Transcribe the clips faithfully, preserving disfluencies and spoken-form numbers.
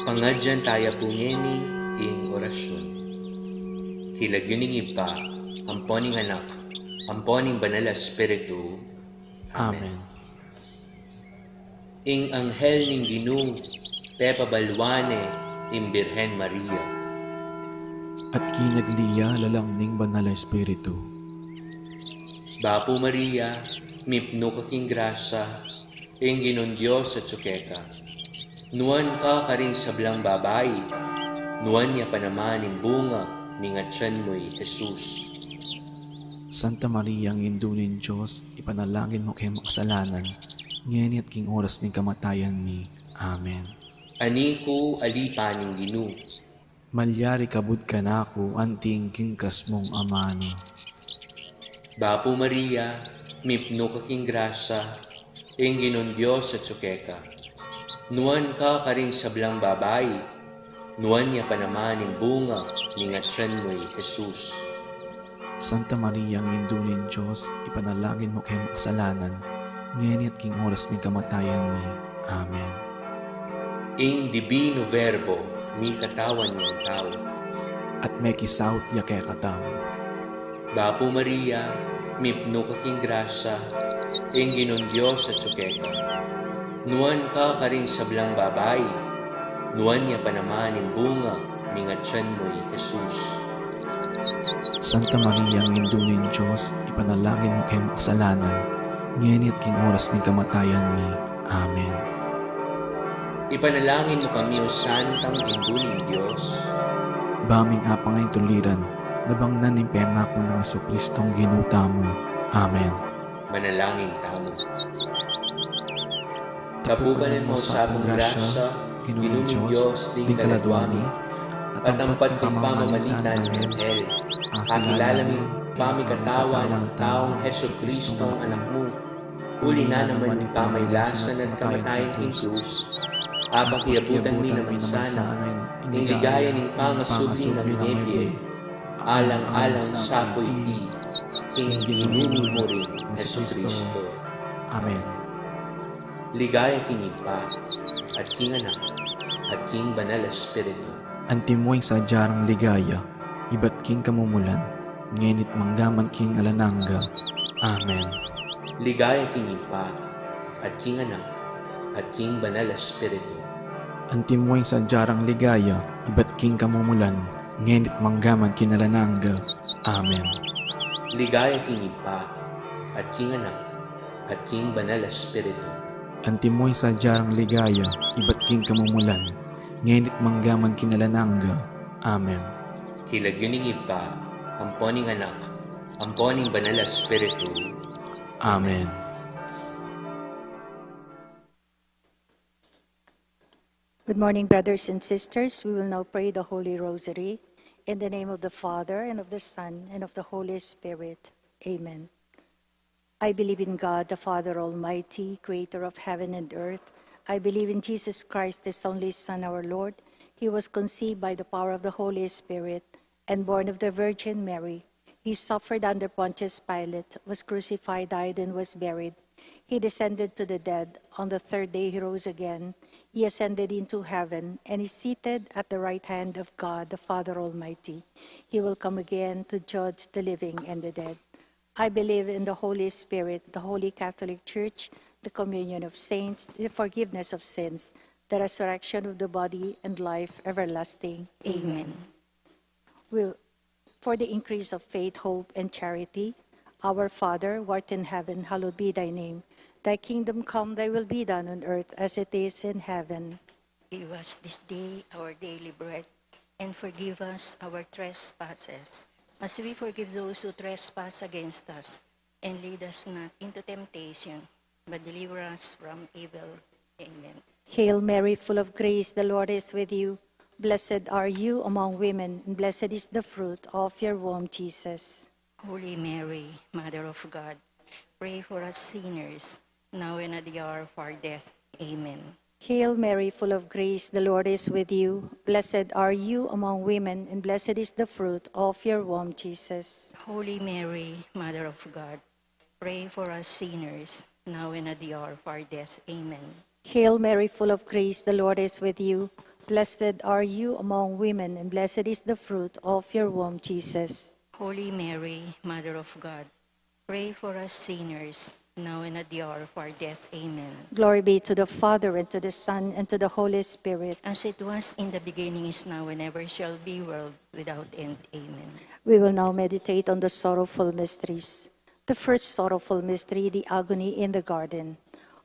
Pangadyan taya pu ngeni ing orasyun. King lagyu ning Ibpa, ampo ning Anak, ampo ning Banal a Espiritu. Amen. Amen. Ing anghel ning Ginu, pepabaluan ne ing Birhen Maria. At kinagli ya lalam ning Banal a Espiritu. Bapu Maria, mipnu ka king grasya, ing Ginung Dios atsu keka. Nuan ka karing sablang babai, nuan ya pa naman ing bunga ning atian mu, i Jesus. Santa Maria, Indu ning Dios, ipanalangin mu kaming makasalanan, ngeni at king oras ning kamatayan mi. Amen. Ani ku, alipan ning Ginu. Malyari kabud kanaku anting kingkas mung amanu. Bapu Maria, mipnu ka king grasya, ing Ginung Dios atsu keka. Nuan ka karing sablang babai, nuan ya pa naman ing bunga ning atian mu, i Jesus. Santa Maria, Indu ning Dios, ipanalangin mu kaming makasalanan, ngeni at king oras ning kamatayan mi. Amen. Ing Divino Verbo, mikatawan yang tau. At mekisaut ya kekatamu. Bapu Maria, mipnu ka king grasya, ing Ginung Dios atsu keka. Nuan ka karing sablang babai, nuan ya pa naman ing bunga ning atian mu, i Jesus. Santa Maria, Indu ning Dios, ipanalangin mu kaming makasalanan, ngeni at king oras ning kamatayan mi. Amen. Ipanalangin mu kami, O Santang Indu ning Dios. Ba ming apang ing tuliran, nabang na ning pengaku nang Jesucristong Ginu tamu. Amen. Manalangin tamu. Kapukanan mu sa pung grasya, Ginung Dios, ding kaladua mi, at ampat king pamamalitan ning anghel, akilala mi, pamikatawan ning taung Jesucristong Anak mu, uli na naman ning pamailasan at kamatayan king krus, apakiabutan mi naman sana ing ligaya ning pangasubli nang mebie, alang-alang sa pu iti, king Ginu ming murin Jesucristo. Amen. Ligaya king Ibpa, at king Anak, at king Banal a Espiritu. Antimo ing sadya rang ligaya, ibat king kamumulan, ngeni't manggaman king alang angga. Amen. Ligaya king Ibpa, at king Anak, at king Banal a Espiritu. Antimo ing sadya rang ligaya, ibat king kamumulan, ngeni't manggaman king alang angga. Amen. Ligaya king Ibpa, at king Anak, at king Banal a Espiritu. Antimo ing sadya rang ligaya, ibat king kamumulan, ngeni't manggaman king alang angga. Amen. King lagyu ning Ibpa, ampo ning Anak, ampo ning Banal a Espiritu. Amen. Good morning, brothers and sisters. We will now pray the Holy Rosary. In the name of the Father, and of the Son, and of the Holy Spirit. Amen. I believe in God, the Father Almighty, creator of heaven and earth. I believe in Jesus Christ, his only Son, our Lord. He was conceived by the power of the Holy Spirit and born of the Virgin Mary. He suffered under Pontius Pilate, was crucified, died, and was buried. He descended to the dead. On the third day he rose again. He ascended into heaven and is seated at the right hand of God, the Father Almighty. He will come again to judge the living and the dead. I believe in the Holy Spirit, the Holy Catholic Church, the communion of saints, the forgiveness of sins, the resurrection of the body, and life everlasting. Amen. Amen. We'll, for the increase of faith, hope, and charity, Our Father, who art in heaven, hallowed be thy name. Thy kingdom come, thy will be done on earth as it is in heaven. Give us this day our daily bread, and forgive us our trespasses, as we forgive those who trespass against us. And lead us not into temptation, but deliver us from evil. Amen. Hail Mary, full of grace, the Lord is with you. Blessed are you among women, and blessed is the fruit of your womb, Jesus. Holy Mary, Mother of God, pray for us sinners, now and at the hour of our death. Amen. Hail Mary, full of grace, the Lord is with you. Blessed are you among women, and blessed is the fruit of your womb, Jesus. Holy Mary, Mother of God, pray for us sinners, now and at the hour of our death. Amen. Hail Mary, full of grace, the Lord is with you. Blessed are you among women, and blessed is the fruit of your womb, Jesus. Holy Mary, Mother of God, pray for us sinners, now and at the hour of our death. Amen. Glory be to the Father, and to the Son, and to the Holy Spirit. As it was in the beginning, is now, and ever shall be, world without end. Amen. We will now meditate on the sorrowful mysteries. The first sorrowful mystery, the agony in the garden.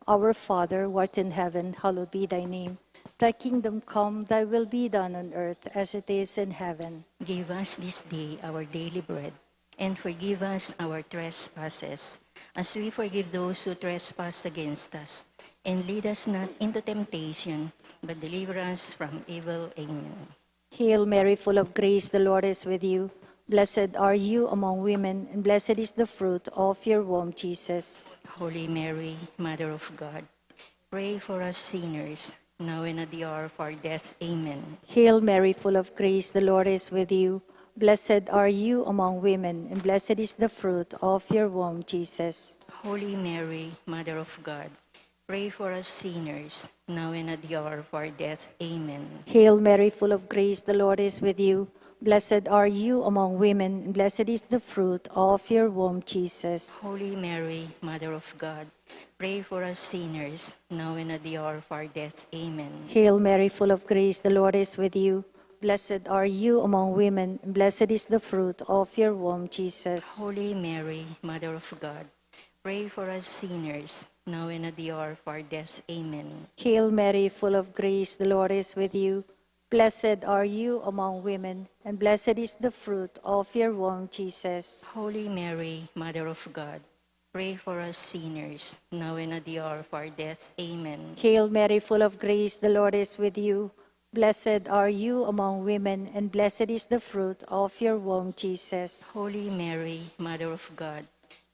Our Father, who art in heaven, hallowed be thy name. Thy kingdom come, thy will be done on earth as it is in heaven. Give us this day our daily bread, and forgive us our trespasses, as we forgive those who trespass against us. And lead us not into temptation, but deliver us from evil. Amen. Hail Mary, full of grace, the Lord is with you. Blessed are you among women, and blessed is the fruit of your womb, Jesus. Holy Mary, Mother of God, pray for us sinners, now and at the hour of our death. Amen. Hail Mary, full of grace, the Lord is with you. Blessed are you among women, and blessed is the fruit of your womb, Jesus. Holy Mary, Mother of God, pray for us sinners, now and at the hour of our death. Amen. Hail Mary, full of grace, the Lord is with you. Blessed are you among women, and blessed is the fruit of your womb, Jesus. Holy Mary, Mother of God, pray for us sinners, now and at the hour of our death. Amen. Hail Mary, full of grace, the Lord is with you. Blessed are you among women, and blessed is the fruit of your womb, Jesus. Holy Mary, Mother of God, pray for us sinners, now and at the hour of our death. Amen. Hail Mary, full of grace, the Lord is with you. Blessed are you among women, and blessed is the fruit of your womb, Jesus. Holy Mary, Mother of God, pray for us sinners, now and at the hour of our death. Amen. Hail Mary, full of grace, the Lord is with you. Blessed are you among women, and blessed is the fruit of your womb, Jesus. Holy Mary, Mother of God,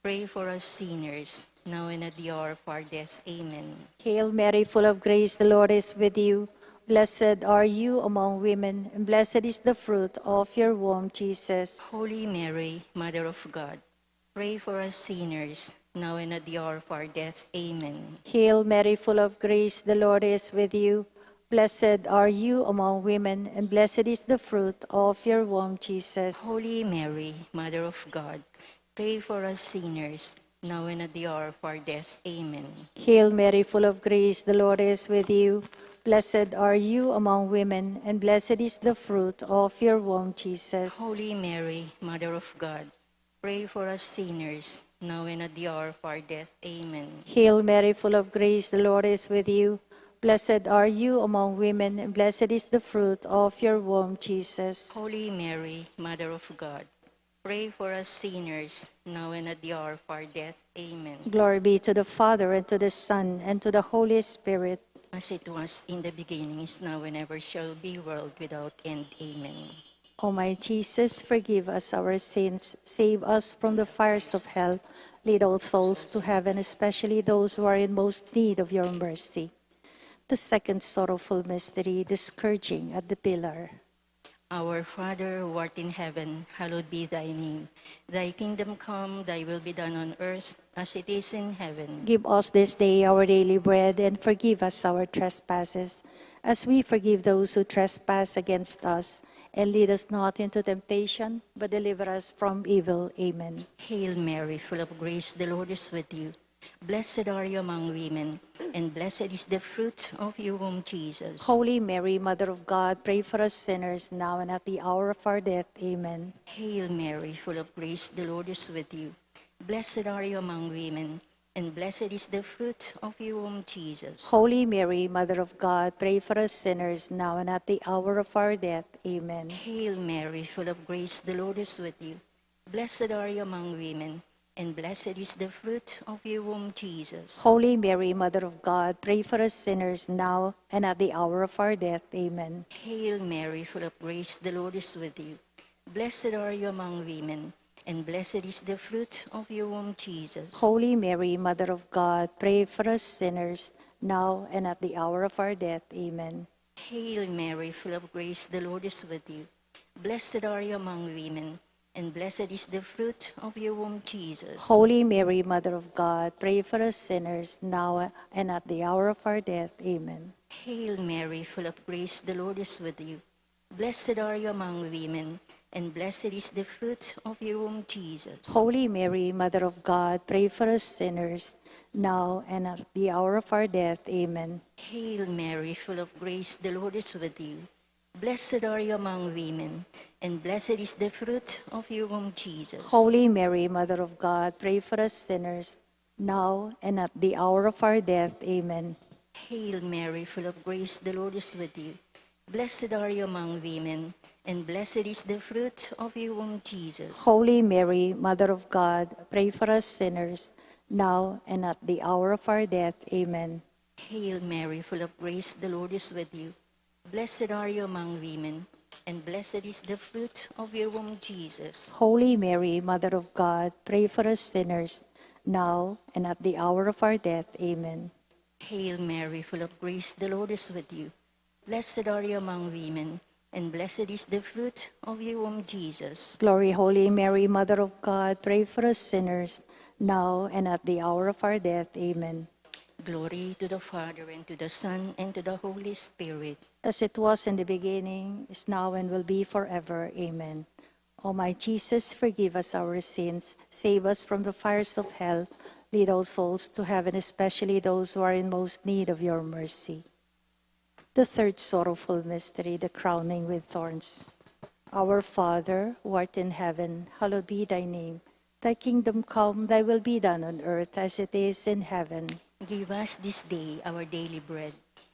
pray for us sinners, now and at the hour of our death. Amen. Hail Mary, full of grace, the Lord is with you. Blessed are you among women, and blessed is the fruit of your womb, Jesus. Holy Mary, Mother of God, pray for us sinners, now and at the hour of our death. Amen. Hail Mary, full of grace, the Lord is with you. Blessed are you among women, and blessed is the fruit of your womb, Jesus. Holy Mary, Mother of God, pray for us sinners, now and at the hour of our death. Amen. Hail Mary, full of grace, the Lord is with you. Blessed are you among women, and blessed is the fruit of your womb, Jesus. Holy Mary, Mother of God, pray for us sinners, now and at the hour of our death. Amen. Hail Mary, full of grace, the Lord is with you. Blessed are you among women, and blessed is the fruit of your womb, Jesus. Holy Mary, Mother of God, pray for us sinners, now and at the hour of our death. Amen. Glory be to the Father, and to the Son, and to the Holy Spirit. As it was in the beginning, is now, and ever shall be, world without end. Amen. O my Jesus, forgive us our sins, save us from the fires of hell, lead all souls to heaven, especially those who are in most need of your mercy. The second sorrowful mystery, the scourging at the pillar. Our Father, who art in heaven, hallowed be thy name. Thy kingdom come, thy will be done on earth as it is in heaven. Give us this day our daily bread, and forgive us our trespasses, as we forgive those who trespass against us. And lead us not into temptation, but deliver us from evil. Amen. Hail Mary, full of grace, the Lord is with you. Blessed are you among women, and blessed is the fruit of your womb, Jesus. Holy Mary, Mother of God, pray for us sinners, now and at the hour of our death. Amen. Hail Mary, full of grace, the Lord is with you. Blessed are you among women, and blessed is the fruit of your womb, Jesus. Holy Mary, Mother of God, pray for us sinners, now and at the hour of our death. Amen. Hail Mary, full of grace, the Lord is with you. Blessed are you among women, and blessed is the fruit of your womb, Jesus. Holy Mary, Mother of God, pray for us sinners, now and at the hour of our death. Amen. Hail Mary, full of grace, the Lord is with you. Blessed are you among women, and blessed is the fruit of your womb, Jesus. Holy Mary, Mother of God, pray for us sinners, now and at the hour of our death. Amen. Hail Mary, full of grace, the Lord is with you. Blessed are you among women, and blessed is the fruit of your womb, Jesus. Holy Mary, Mother of God, pray for us sinners, now and at the hour of our death. Amen. Hail Mary, full of grace, the Lord is with you. Blessed are you among women, and blessed is the fruit of your womb, Jesus. Holy Mary, Mother of God, pray for us sinners, now and at the hour of our death. Amen. Hail Mary, full of grace, the Lord is with you. Blessed are you among women, and blessed is the fruit of your womb, Jesus. Holy Mary, Mother of God, pray for us sinners, now and at the hour of our death. Amen. Hail Mary, full of grace, the Lord is with you. Blessed are you among women, and blessed is the fruit of your womb, Jesus. Holy Mary, Mother of God, pray for us sinners, now and at the hour of our death. Amen. Hail Mary, full of grace, the Lord is with you. Blessed are you among women, and blessed is the fruit of your womb, Jesus. Holy Mary, Mother of God, pray for us sinners, now and at the hour of our death. Amen. Hail Mary, full of grace, the Lord is with you. Blessed are you among women, and blessed is the fruit of your womb, Jesus. Glory, Holy Mary, Mother of God, pray for us sinners, now and at the hour of our death. Amen. Glory to the Father, and to the Son, and to the Holy Spirit. As it was in the beginning, is now, and will be forever. Amen. O my Jesus, forgive us our sins, save us from the fires of hell, lead all souls to heaven, especially those who are in most need of your mercy. The third sorrowful mystery, the crowning with thorns. Our Father, who art in heaven, hallowed be thy name. Thy kingdom come, thy will be done on earth as it is in heaven. Give us this day our daily bread,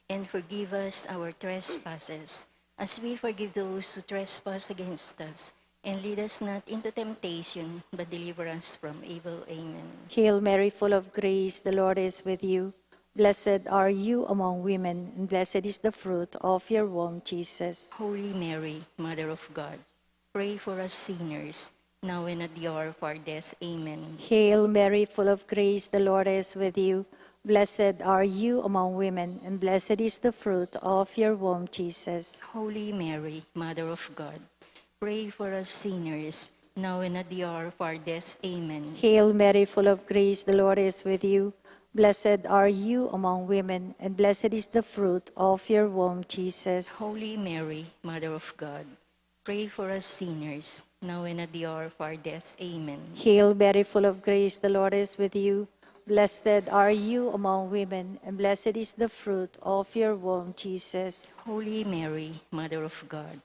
and forgive us our trespasses, as we forgive those who trespass against us. And lead us not into temptation, but deliver us from evil. Amen. Hail Mary, full of grace, the Lord is with you. Blessed are you among women, and blessed is the fruit of your womb, Jesus. Holy Mary, Mother of God, pray for us sinners, now and at the hour of our death. Amen. Hail Mary, full of grace, the Lord is with you. Blessed are you among women, and blessed is the fruit of your womb, Jesus. Holy Mary, Mother of God, pray for us sinners, now and at the hour of our death. Amen. Hail Mary, full of grace, the Lord is with you. Blessed are you among women, and blessed is the fruit of your womb, Jesus. Holy Mary, Mother of God, pray for us sinners, now and at the hour of our death. Amen. Hail Mary, full of grace, the Lord is with you. Blessed are you among women, and blessed is the fruit of your womb, Jesus. Holy Mary, Mother of God,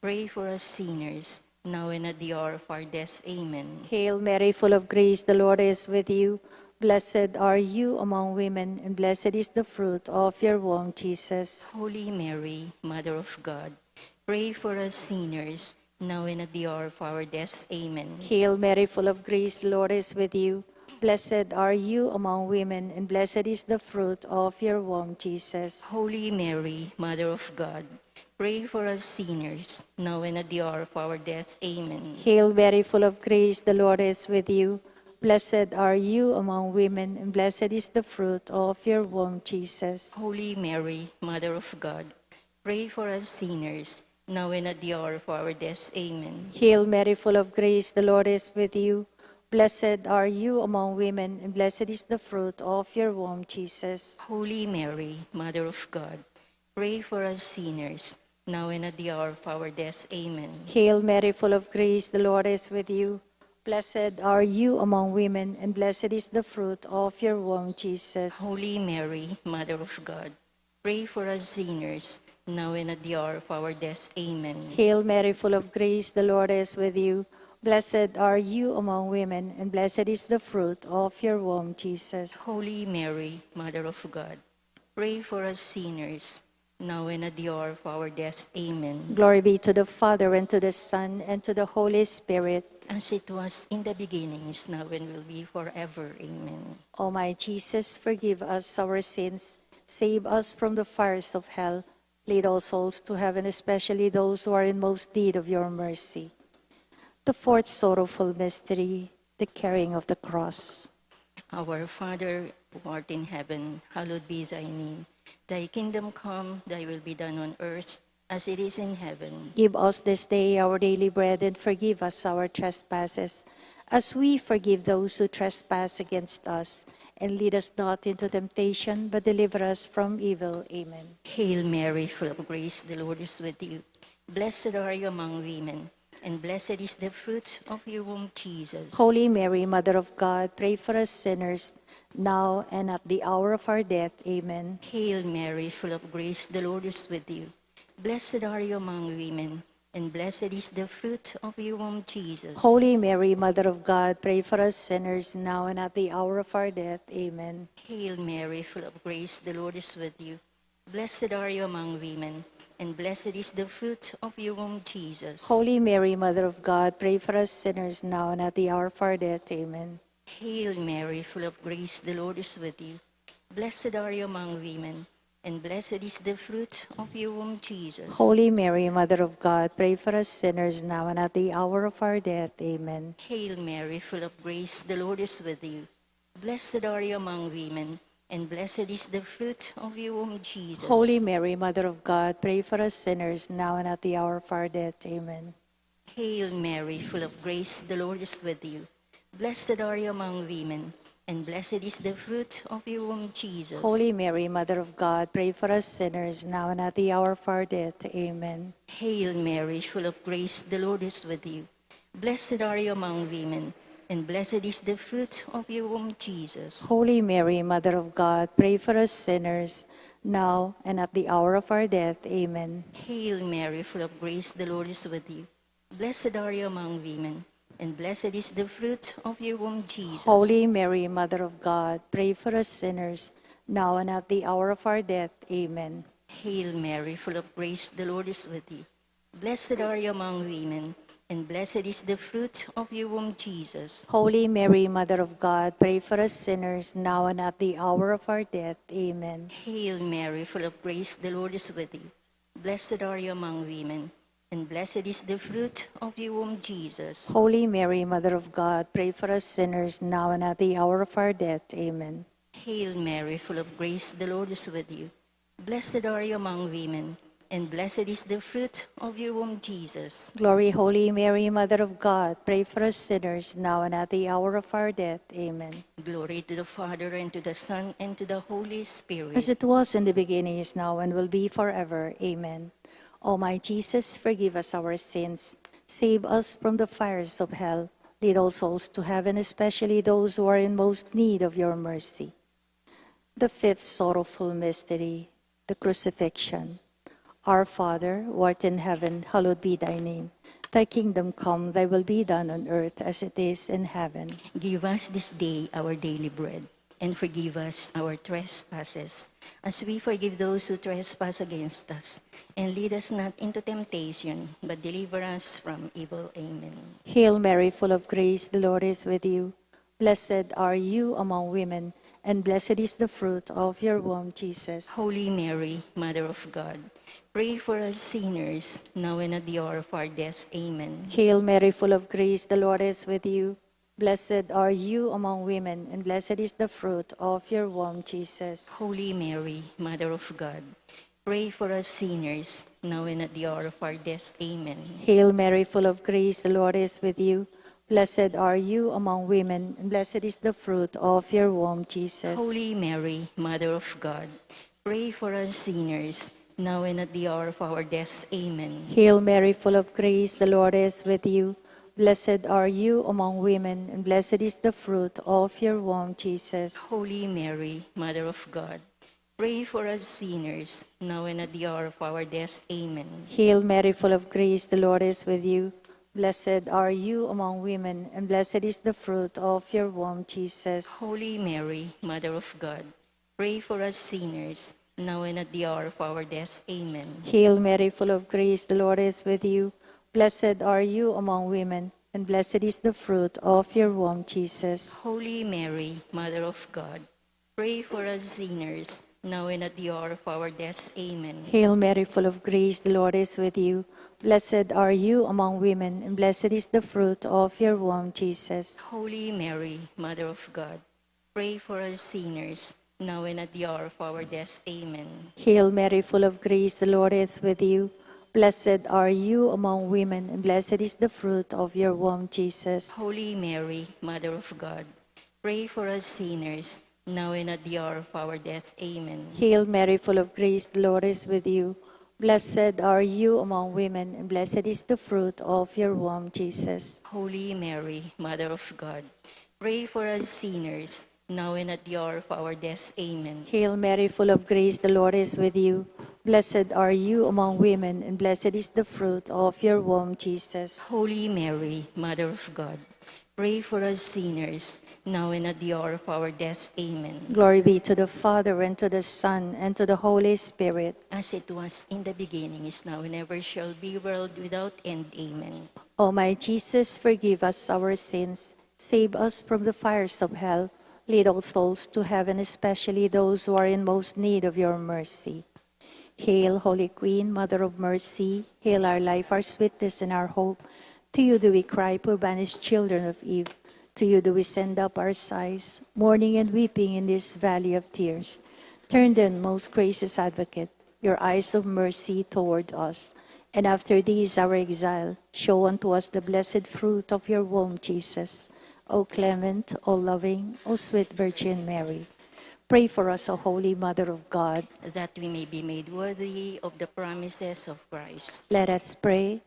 pray for us sinners, now and at the hour of our death. Amen. Hail Mary, full of grace, the Lord is with you. Blessed are you among women, and blessed is the fruit of your womb, Jesus. Holy Mary, Mother of God, pray for us sinners, now and at the hour of our death. Amen. Hail Mary, full of grace, the Lord is with you. Blessed are you among women, and blessed is the fruit of your womb, Jesus. Holy Mary, Mother of God, pray for us sinners, now and at the hour of our death. Amen. Hail Mary, full of grace, the Lord is with you. Blessed are you among women, and blessed is the fruit of your womb, Jesus. Holy Mary, Mother of God, pray for us sinners, now and at the hour of our death. Amen. Hail Mary, full of grace, the Lord is with you. Blessed are you among women, and blessed is the fruit of your womb, Jesus. Holy Mary, Mother of God, pray for us sinners, now and at the hour of our death. Amen. Hail Mary, full of grace, the Lord is with you. Blessed are you among women, and blessed is the fruit of your womb, Jesus. Holy Mary, Mother of God, pray for us sinners, now and at the hour of our death. Amen. Hail Mary, full of grace, the Lord is with you. Blessed are you among women, and blessed is the fruit of your womb, Jesus. Holy Mary, Mother of God, pray for us sinners, now and at the hour of our death. Amen. Glory be to the Father, and to the Son, and to the Holy Spirit. As it was in the beginning, is now, and will be forever. Amen. O my Jesus, forgive us our sins, save us from the fires of hell, lead all souls to heaven, especially those who are in most need of your mercy. The fourth sorrowful mystery, the carrying of the cross. Our Father, who art in heaven, hallowed be thy name. Thy kingdom come, thy will be done on earth as it is in heaven. Give us this day our daily bread, and forgive us our trespasses, as we forgive those who trespass against us. And lead us not into temptation, but deliver us from evil. Amen. Hail Mary, full of grace, the Lord is with you. Blessed are you among women, and blessed is the fruit of your womb, Jesus. Holy Mary, Mother of God, pray for us sinners, now and at the hour of our death. Amen. Hail Mary, full of grace, the Lord is with you. Blessed are you among women, and blessed is the fruit of your womb, Jesus. Holy Mary, Mother of God, pray for us sinners, now and at the hour of our death. Amen. Hail Mary, full of grace, the Lord is with you. Blessed are you among women, and blessed is the fruit of your womb, Jesus. Holy Mary, Mother of God, pray for us sinners, now and at the hour of our death. Amen. Hail Mary, full of grace, the Lord is with you. Blessed are you among women, and blessed is the fruit of your womb, Jesus. Holy Mary, Mother of God, pray for us sinners, now and at the hour of our death. Amen. Hail Mary, full of grace, the Lord is with you. Blessed are you among women, and blessed is the fruit of your womb, Jesus. Holy Mary, Mother of God, pray for us sinners, now and at the hour of our death. Amen. Hail Mary, full of grace, the Lord is with you. Blessed are you among women, and blessed is the fruit of your womb, Jesus. Holy Mary, Mother of God, pray for us sinners, now and at the hour of our death. Amen. Hail Mary, full of grace, the Lord is with you. Blessed are you among women, and blessed is the fruit of your womb, Jesus. Holy Mary, Mother of God, pray for us sinners, now and at the hour of our death. Amen. Hail Mary, full of grace, the Lord is with you. Blessed are you among women, and blessed is the fruit of your womb, Jesus. Holy Mary, Mother of God, pray for us sinners, now and at the hour of our death. Amen. Hail Mary, full of grace, the Lord is with you. Blessed are you among women, and blessed is the fruit of your womb, Jesus. Holy Mary, Mother of God, pray for us sinners, now and at the hour of our death. Amen. Hail Mary, full of grace, the Lord is with you. Blessed are you among women, and blessed is the fruit of your womb, Jesus. Holy Mary, Mother of God, pray for us sinners, now and at the hour of our death. Amen. Hail Mary, full of grace, the Lord is with you. Blessed are you among women, and blessed is the fruit of your womb, Jesus. Glory, Holy Mary, Mother of God, pray for us sinners, now and at the hour of our death. Amen. Glory to the Father, and to the Son, and to the Holy Spirit. As it was in the beginning, is now, and will be forever. Amen. O my Jesus, forgive us our sins, save us from the fires of hell, lead all souls to heaven, especially those who are in most need of your mercy. The fifth sorrowful mystery, the crucifixion. Our Father, who art in heaven, hallowed be thy name. Thy kingdom come, thy will be done on earth as it is in heaven. Give us this day our daily bread, and forgive us our trespasses, as we forgive those who trespass against us. And lead us not into temptation, but deliver us from evil. Amen. Hail Mary, full of grace, the Lord is with you. Blessed are you among women, and blessed is the fruit of your womb, Jesus. Holy Mary, Mother of God, pray for us sinners, now and at the hour of our death. Amen. Hail Mary, full of grace, the Lord is with you. Blessed are you among women, and blessed is the fruit of your womb, Jesus. Holy Mary, Mother of God, pray for us sinners, now and at the hour of our death. Amen. Hail Mary, full of grace, the Lord is with you. Blessed are you among women, and blessed is the fruit of your womb, Jesus. Holy Mary, Mother of God, pray for us sinners, now and at the hour of our death. Amen. Hail Mary, full of grace, the Lord is with you. Blessed are you among women, and blessed is the fruit of your womb, Jesus. Holy Mary, Mother of God, pray for us sinners, now and at the hour of our death. Amen. Hail Mary, full of grace, the Lord is with you. Blessed are you among women, and blessed is the fruit of your womb, Jesus. Holy Mary, Mother of God, pray for us sinners, now and at the hour of our death. Amen. Hail Mary, full of grace, the Lord is with you. Blessed are you among women, and blessed is the fruit of your womb, Jesus. Holy Mary, Mother of God, pray for us sinners, now and at the hour of our death. Amen. Hail Mary, full of grace, the Lord is with you. Blessed are you among women, and blessed is the fruit of your womb, Jesus. Holy Mary, Mother of God, pray for us sinners, now and at the hour of our death. Amen. Hail Mary, full of grace, the Lord is with you. Blessed are you among women, and blessed is the fruit of your womb, Jesus. Holy Mary, Mother of God, pray for us sinners, now and at the hour of our death. Amen. Hail Mary, full of grace, the Lord is with you. Blessed are you among women, and blessed is the fruit of your womb, Jesus. Holy Mary, Mother of God, pray for us sinners, now and at the hour of our death. Amen. Hail Mary, full of grace, the Lord is with you. Blessed are you among women, and blessed is the fruit of your womb, Jesus. Holy Mary, Mother of God, pray for us sinners, now and at the hour of our death. Amen. Glory be to the Father, and to the Son, and to the Holy Spirit. As it was in the beginning, is now, and ever shall be, world without end. Amen. O my Jesus, forgive us our sins, save us from the fires of hell, lead all souls to heaven, especially those who are in most need of your mercy. Hail, Holy Queen, Mother of Mercy, hail our life, our sweetness, and our hope. To you do we cry, poor banished children of Eve. To you do we send up our sighs, mourning and weeping in this valley of tears. Turn then, most gracious Advocate, your eyes of mercy toward us, and after this our exile, show unto us the blessed fruit of your womb, Jesus. O clement, O loving, O sweet Virgin Mary, pray for us, O Holy Mother of God, that we may be made worthy of the promises of Christ. Let us pray.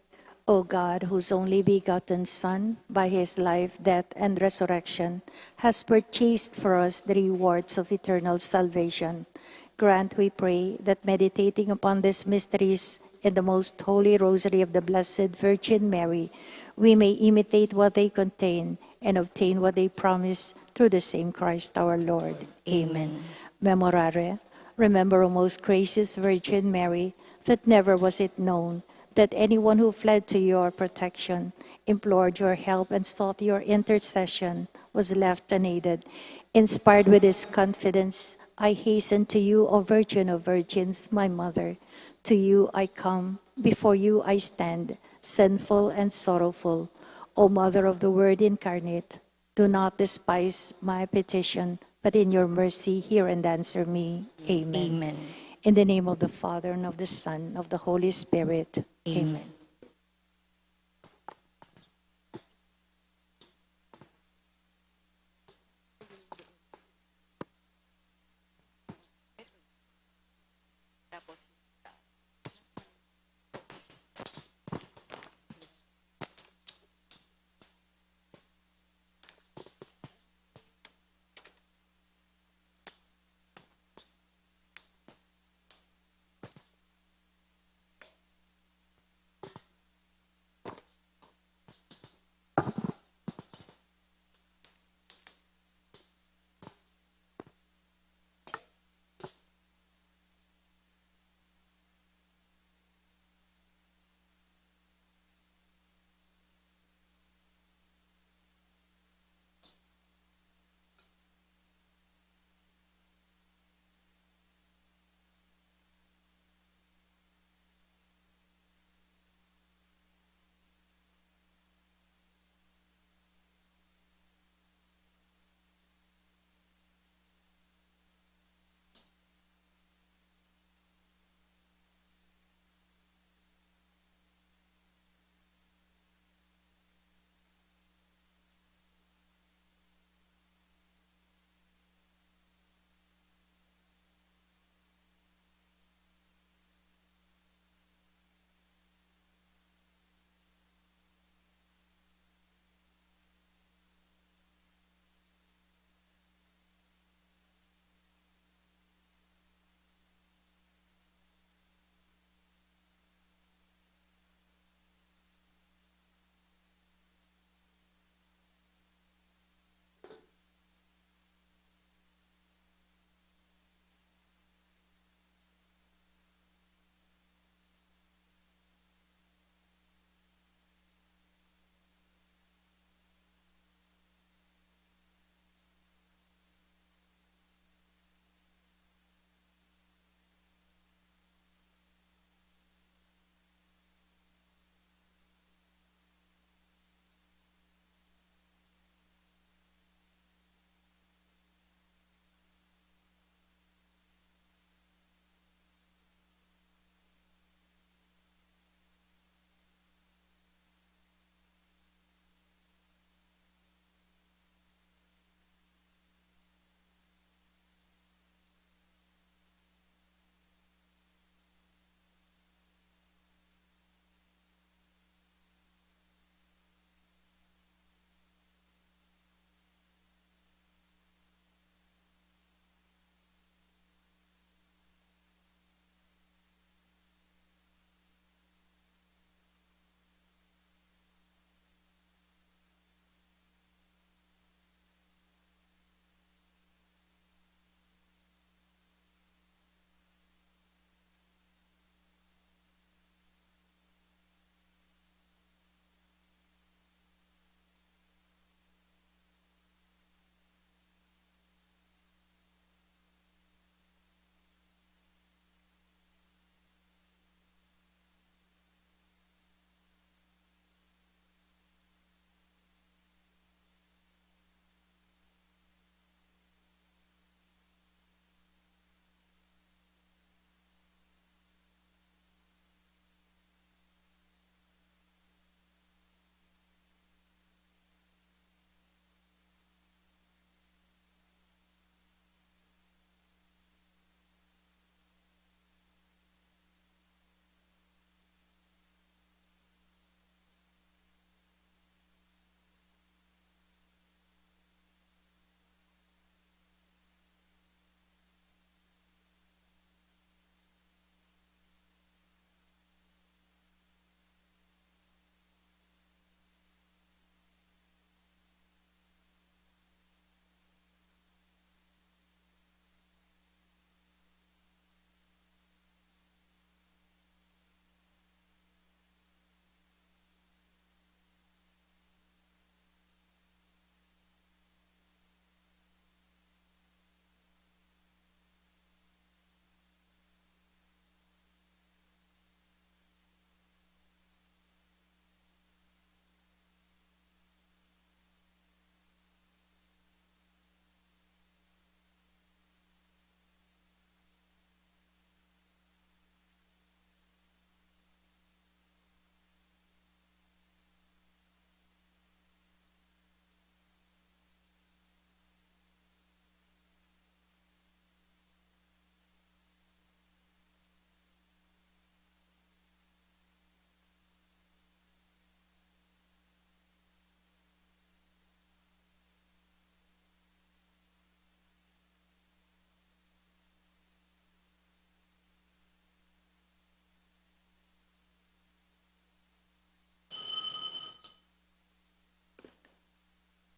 O God, whose only begotten Son, by his life, death, and resurrection, has purchased for us the rewards of eternal salvation, grant, we pray, that meditating upon these mysteries in the most holy rosary of the Blessed Virgin Mary, we may imitate what they contain and obtain what they promise, through the same Christ our Lord. Amen. Memorare, remember, O most gracious Virgin Mary, that never was it known that anyone who fled to your protection, implored your help, and sought your intercession was left unaided. Inspired with this confidence, I hasten to you, O Virgin of Virgins, my Mother. To you I come, before you I stand, sinful and sorrowful. O Mother of the Word incarnate, do not despise my petition, but in your mercy hear and answer me. Amen. Amen. In the name of the Father, and of the Son, and of the Holy Spirit. Amen. Amen.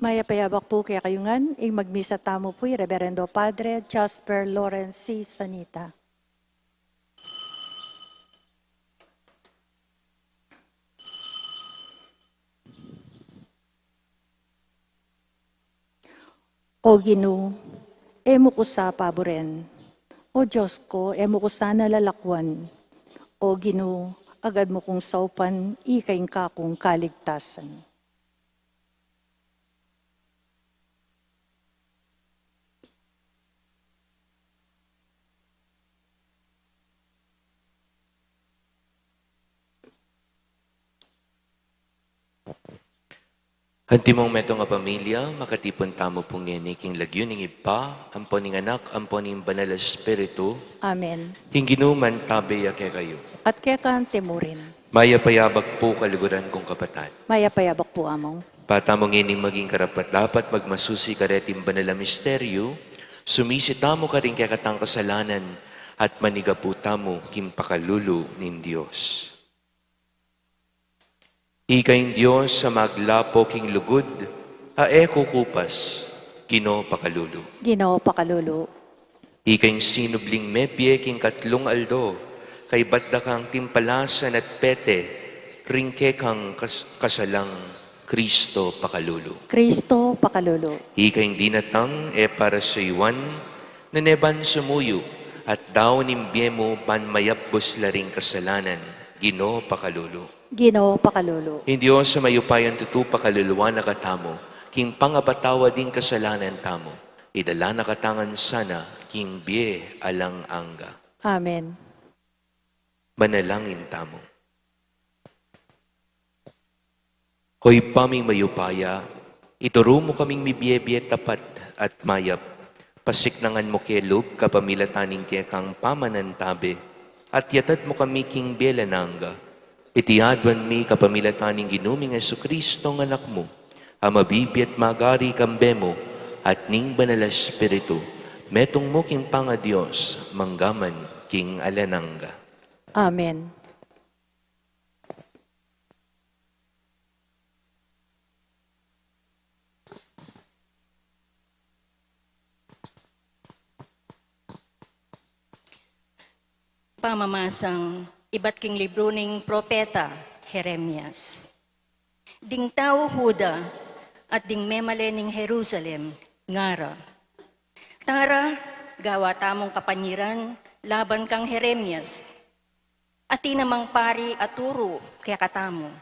Mayap a yabak pu kekayu ngan. Ing magmisa tamu pu i Reverendo Padre Jasper Lawrence C. Sanita. O Ginu, e mu ku sa paburen. O Dios ku, e mu ku sana lalakwan. O Ginu, agad mu kung saupan, ika ing kakung kaligtasan. Antimong metung a pamilya, makatipun tamu pu ngeni king lagyu ning Ibpa, ampo ning Anak, ampo ning Banal a Espiritu. Amen. Ing Ginu mantabe ya kekayu. At keka mu rin. Mayap a yabak pu, kaluguran kung kapatad. Mayap a yabak pu, Among. Patamu ngening maging karapat-dapat magmasusi kareting banal a misteryu, sumisi tamu karing kekatang kasalanan at manigapu tamu king pakalulu ning Dios. Ika ing Dios a maglapo king lugud, a e kukupas, Ginu pakalulu. Ginu pakalulu. Ika ing sinubling mebie king katlung aldo, kaybat da kang timpalasan at pete, ring kekang kas-, kasalang Kristo pakalulu. Kristo pakalulu. Ika ing dinatang e para suyuan, nune ban sumuyu, at daun ing bie mu ban mayabus la ring kasalanan, Ginu pakalulu. Ginu pakalulu. Ing Dios a mayupayang tutu pakaluluan na katamu, king pangapatawad ning kasalanan tamu, idala na katamu ngan sana, king bie alang angga. Amen. Manalangin tamu. O Ibpa ming mayupaya, ituru mu kaming mibie-bie tapat at mayap. Pasiknangan mu ke lub kapamilatan ning kekang pamanantabe, at yatad mu kami king bie alang angga. Iti aduan mi kapamilatan ning Ginu ming Jesucristo a Anak mu, a mabibie at magari kambe mu, at ning Banal a Espiritu, metung mu king pangaDios, mangga man king alang angga. Amen. Pamamasang ibat king libru ning propeta Jeremias. Ding tau Juda at ding memale ning Jerusalem, ngara: Tara, gawa tamung kapanyiran laban kang Jeremias. Atin namang pari a turu kekatamu,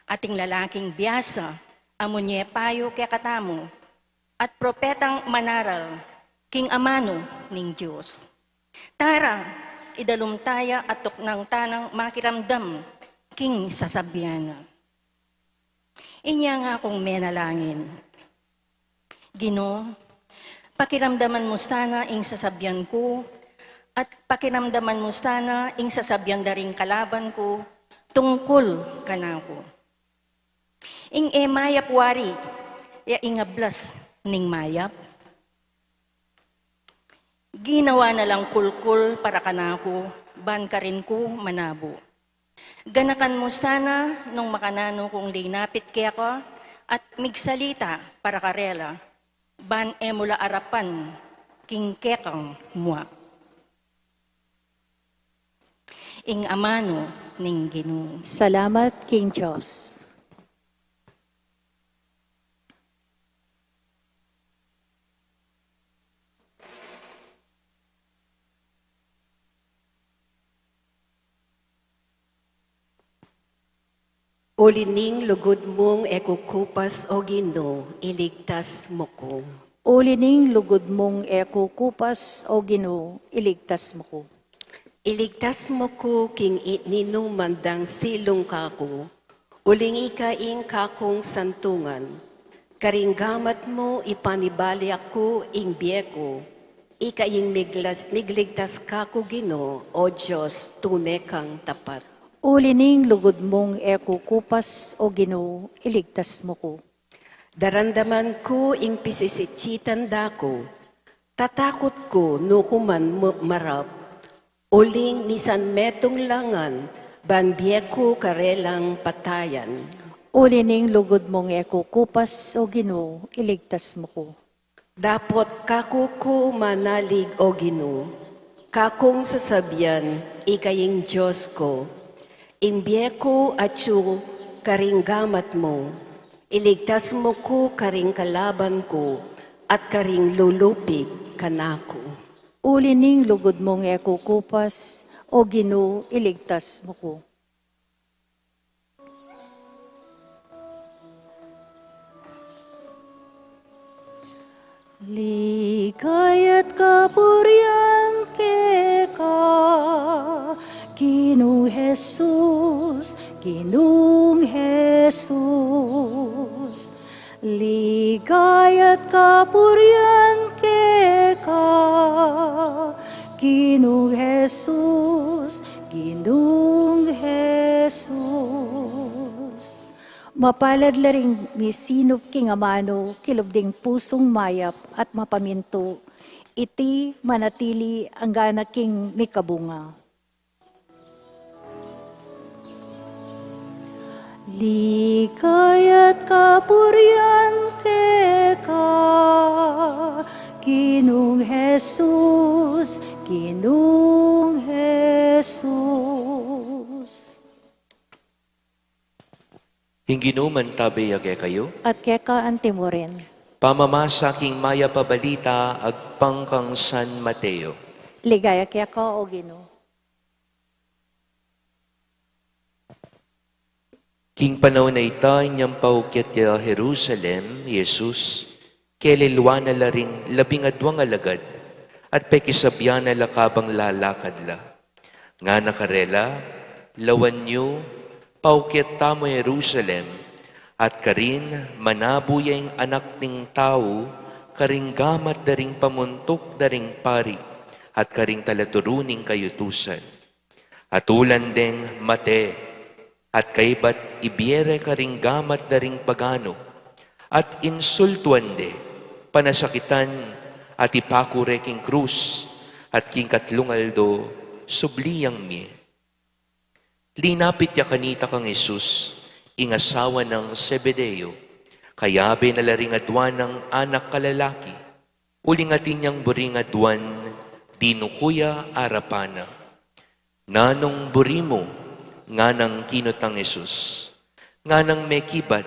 ating lalaking biasa a munye payu kekatamu, at propetang manaral king amanu ning Dios. Tara, idalum taya at tuknang tanang makiramdam king sasabian na. Inya ngakung menalangin: Ginu, pakiramdaman mu sana ing sasabian ku, at pakiramdaman mu sana ing sasabian da ring kalaban ku tungkul kanaku. Ing e mayap wari, ya ing ablas ning mayap? Ginawa na lang kulkul para kanaku, ban karin ku manabu. Ganakan mu sana nung makananu kung linapit keka at migsalita para karela, ban e mu la arapan king kekang mua. Ing amanu ning Ginu. Salamat king Dios. Uli ning lugud mung e kukupas, O Ginu, iligtas mu ku. Uli ning lugud mung e kukupas, O Ginu, iligtas mu ku. Iligtas mu ku king i-, ninuman dang silung kaku, uling ika ing kakung santungan. Karing gamat mu ipanibalik ku ing bie ku, ika ing miglas-, migligtas kaku, Ginu, O Dios, tune kang tapat. Uli ning lugud mung e kukupas, O Ginu, iligtas mu ku. Daramdaman ku ing pisisitsitan da ku, tatakut ku nukuman mu-, marap, uling misan metung la ngan ban bie ku karelang patayan. Uli ning lugud mung e ku kupas, O Ginu, iligtas mu ku. Dapot kaku ku manalig, O Ginu, kakung sasabian, ika ing Dios ku, ing bie ku atyu karing gamat mu, iligtas mu ku karing kalaban ku, at karing lulupig kanaku. Uli ning lugud mung e ku kupas, O Ginu, iligtas mu ku. Ligaya't kapurian keka, Ginung Jesus, Ginung Jesus. Ligaya't kapurian keka, Ginung Jesus, Ginung Jesus. Mapalad la ring misinup king amanu kilub ding pusung mayap at mapamintu, iti manatili anggana king mikabunga. Ligaya't kapurian keka, Ginung Jesus, Ginung Jesus. Ing Ginu mantabe ya kekayu. At keka antimurin. Pamamasa king mayap a balita agpang kang San Mateo. Ligaya keka, O Ginu. King panaun a ita, inyang paukyat ya Jerusalem i Jesus, kelilwa na la ring labing adwang alagad, at pekisabyan na la kabang lalakad la. Ngana karela, lawan yu, paukyat tamu Jerusalem, at karin manabu ya ing Anak ning Tau karing gamat da ring pamuntuk da ring pari, at karing talaturu ning kayutusan. Atulan deng mate, at kaybat ibie re karing gamat da ring paganu, at insultuan de, panasakitan, at ipaku re king krus, at king katlung aldo subli yang mie. Linapit ya kanita kang Jesus ing asawa nang Zebedeo, kayabe na la ring adwan nang anak a lalaki, uling atin yang buring adwan dinuku ya arapan na. Nanung buri mu? Nganang kinutang Jesus. Nganang mekibat,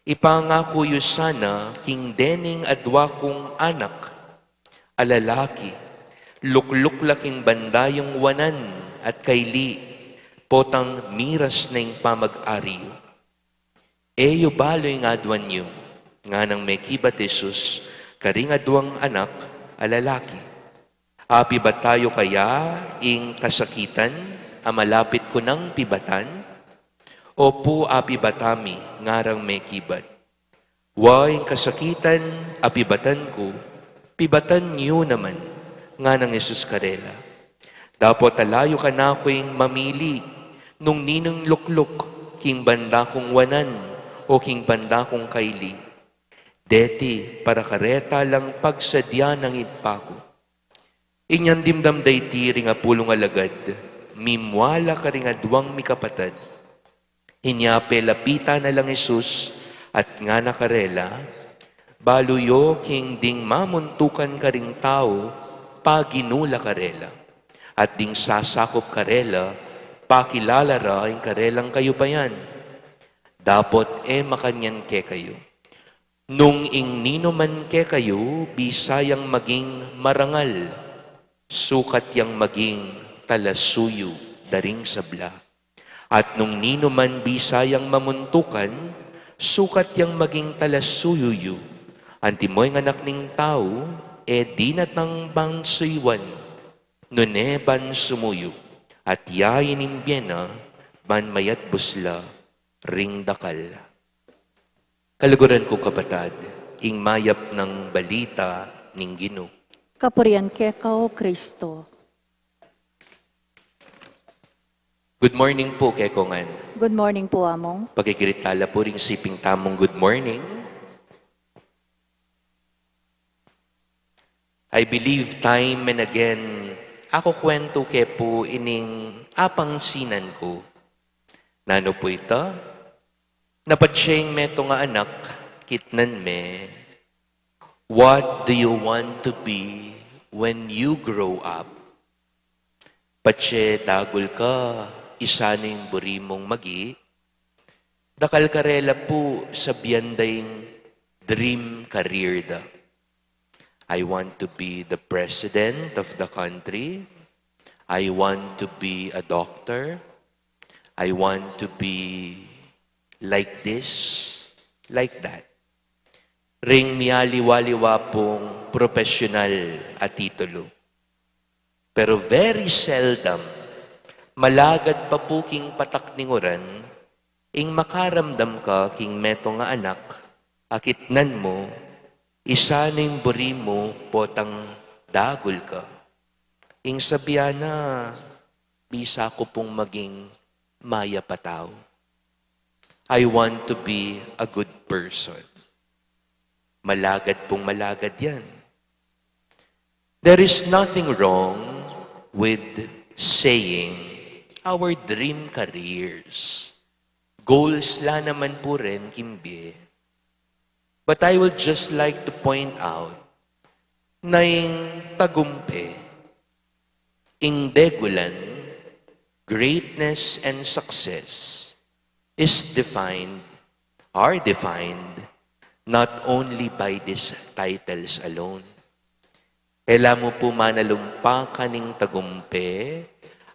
ipangaku yu sana king dening adwa kung anak a lalaki, lukluk la king banda yung wanan at kaili, potang miras na ing pamag-ari yu. E yu balu ing adwan yu? Nganang mekibat Jesus karing adwang anak a lalaki. Apibata yu kaya ing kasakitan a malapit ku nang pibatan? Opu, apibata mi, ngarang mekibat. Wa, ing kasakitan a pibatan ku, pibatan yu naman, nganang Jesus karela. Dapot ala yu kanaku ing mamili nung ninung lukluk king banda kung wanan o king banda kung kaili. Deti para kareta lang pagsadya nang Ibpa ku. Inyang dimdam da iti ring apulung alagad, mimua la karing adwang mikapatad. Inya pelapitan na lang Jesus at ngana karela, balu yu king ding mamuntukan karing tau, paginu la karela, at ding sasakup karela, pakilala ra ing karelang kayupayan. Dapot e makanyan kekayu. Nung ing ninuman kekayu bisa yang maging marangal, sukat yang maging talasuyu da ring sabla. At nung ninuman bisa yang mamuntukan, sukat yang maging talasuyu yu. Antimo ing Anak ning Tau e dinatang ban suyuan, nune ban sumuyu, at yain ing bie na ban mayatbus la ring dakal. Kaluguran kung kapatad, ing mayap nang balita ning Ginu. Kapurian keka, O Kristo. Good morning pu kekongan. Good morning pu, Among. Pakikirita la pu ring siping tamung good morning. I believe time and again, aku kwentu ke pu ining apangsinan ku. Nanu pu ita? Na patse ing metung a anak, kitnan me, "What do you want to be when you grow up?" Patse dagul ka, isanu ing buri mung magi? Dakal karela pu sabian da ing dream career da. "I want to be the president of the country. I want to be a doctor. I want to be like this, like that." Ring mialiwa-liwa pung profesional a titulu. Pero very seldom, malagad pa pu king patak ning uran, ing makaramdam ka king metung a anak, a kitnan mu, isanu ing buri mu potang dagul ka. Ing sabian na, "Bisa ku pung maging mayap a tau. I want to be a good person." Malagad pung malagad yan. There is nothing wrong with saying our dream careers. Goals la naman pu rin, king bie. But I would just like to point out na ing tagumpe, ing degulan, greatness and success is defined, are defined not only by these titles alone. E la mu pu manalumpakan ing tagumpe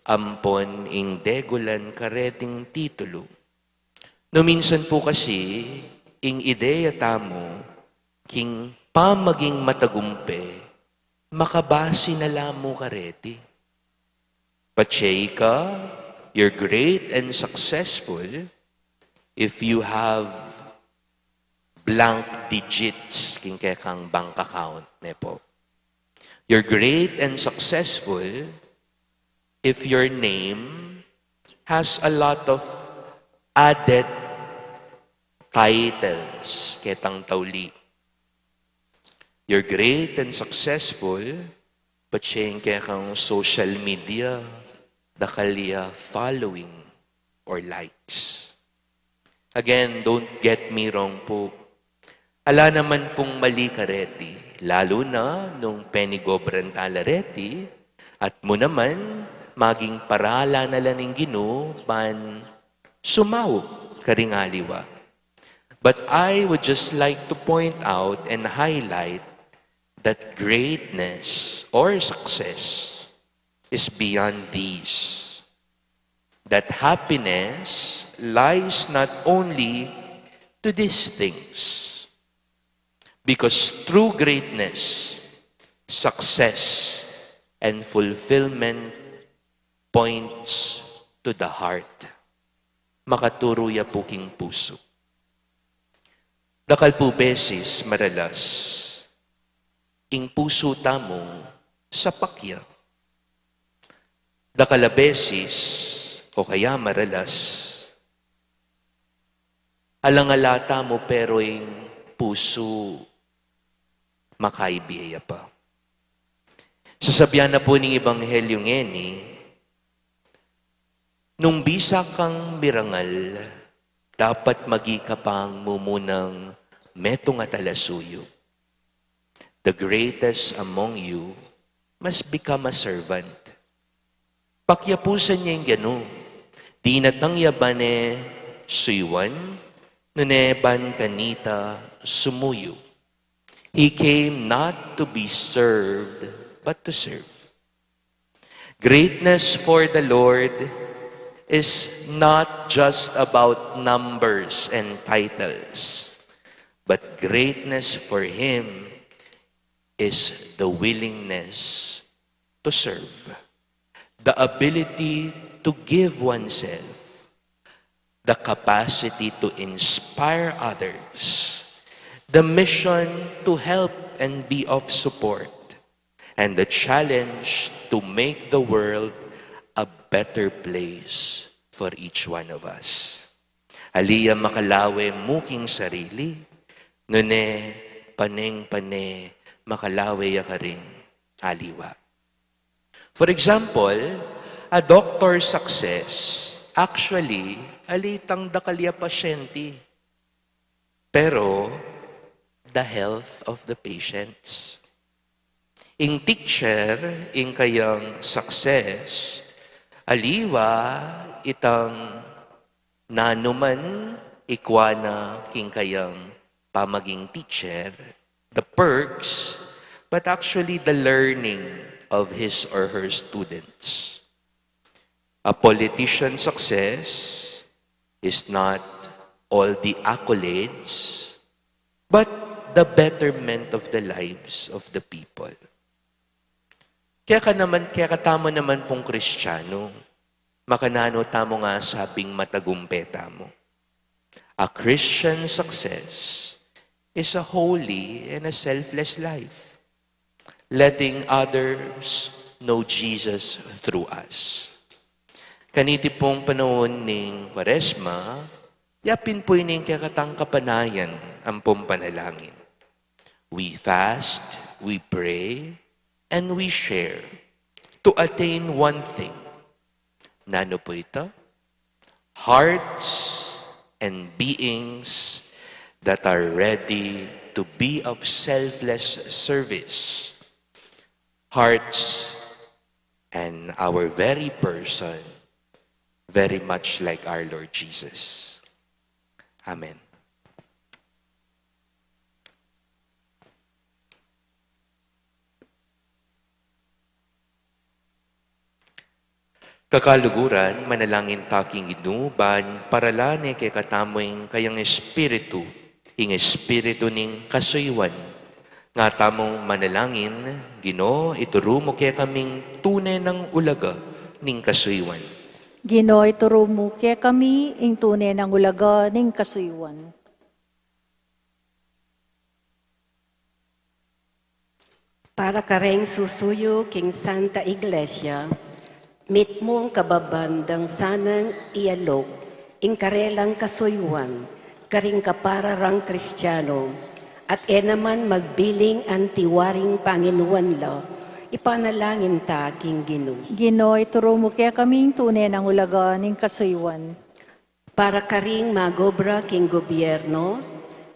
ampon ing degulan kareting titulu. Nu minsan pu kasi, ing ideya tamu king pamaging matagumpe, makabasi na la mu kareti. Patse ika, you're great and successful if you have blank digits king kekang bank account, ne pu? You're great and successful if your name has a lot of added titles ketang tauli. You're great and successful, patse ing kekang social media, dakal ya following or likes. Again, don't get me wrong pu. Ala naman pung mali kareti, lalu na nung penigobran tala reti, at mu naman, maging parala na la ning Ginu ban sumaup karing aliwa. But I would just like to point out and highlight that greatness or success is beyond these. That happiness lies not only to these things, because true greatness, success, and fulfillment points to the heart. Makaturu ya pu king pusu. Dakal pu beses maralas ing pusu tamu sapak ya. Dakal a beses, o kaya maralas, alang-ala tamu pero ing pusu makaibie ya pa. Sasabian na pu ning ebanghelyo ngeni, nung bisa kang mirangal, dapat magi ka pang mumunang metung a talasuyu. The greatest among you must become a servant. Pakyapusan ya ing ganu, dinatang ya ban e suyuan, nune ban kanita sumuyu. He came not to be served, but to serve. Greatness for the Lord is not just about numbers and titles, but greatness for Him is the willingness to serve, the ability to give oneself, the capacity to inspire others, the mission to help and be of support, and the challenge to make the world a better place for each one of us. Ali ya makalawe mu king sarili, nune paneng-pane makalawe ya karing aliwa. For example, a doctor's success, actually, ali itang dakal ya pasyente. pero the health of the patients. Ing teacher, ing kayang success, aliwa itang nanu man ikwa na king kayang pamaging teacher, the perks, but actually the learning of his or her students. A politician's success is not all the accolades, but the betterment of the lives of the people. Kaya ka naman, kaya ka tamo naman pung Kristiyano, makananu tamo nga sabing matagumpe tamo. A Christian success is a holy and a selfless life, letting others know Jesus through us. Kaniti pung panaun ning Kwaresma, yapin pu ining kekatang kapanayan ampong panalangin. We fast, we pray, and we share to attain one thing. Nanu pu ita? Hearts and beings that are ready to be of selfless service. Hearts and our very person, very much like our Lord Jesus. Amen. Kakaluguran, manalangin ta king Ginu, ban paralan ne kekatamu ing kayang Espiritu, ing Espiritu ning kasuyuan. Nga tamung manalangin, Ginu, ituru mu kekaming tune nang ulaga ning kasuyuan. Ginu, ituru mu kekami ing tune nang ulaga ning kasuyuan. Para kareng susuyu king Santa Iglesia, mitmung kababan dang sanang ialok ing karelang kasuyuan karing kapara rang Kristiano, at e naman magbiling anti waring panginuan la, ipanalangin ta king Ginu. Ginu, ituru mu kekami ing tune nang ulaga ning kasuyuan. Para karing magobra king gobyerno,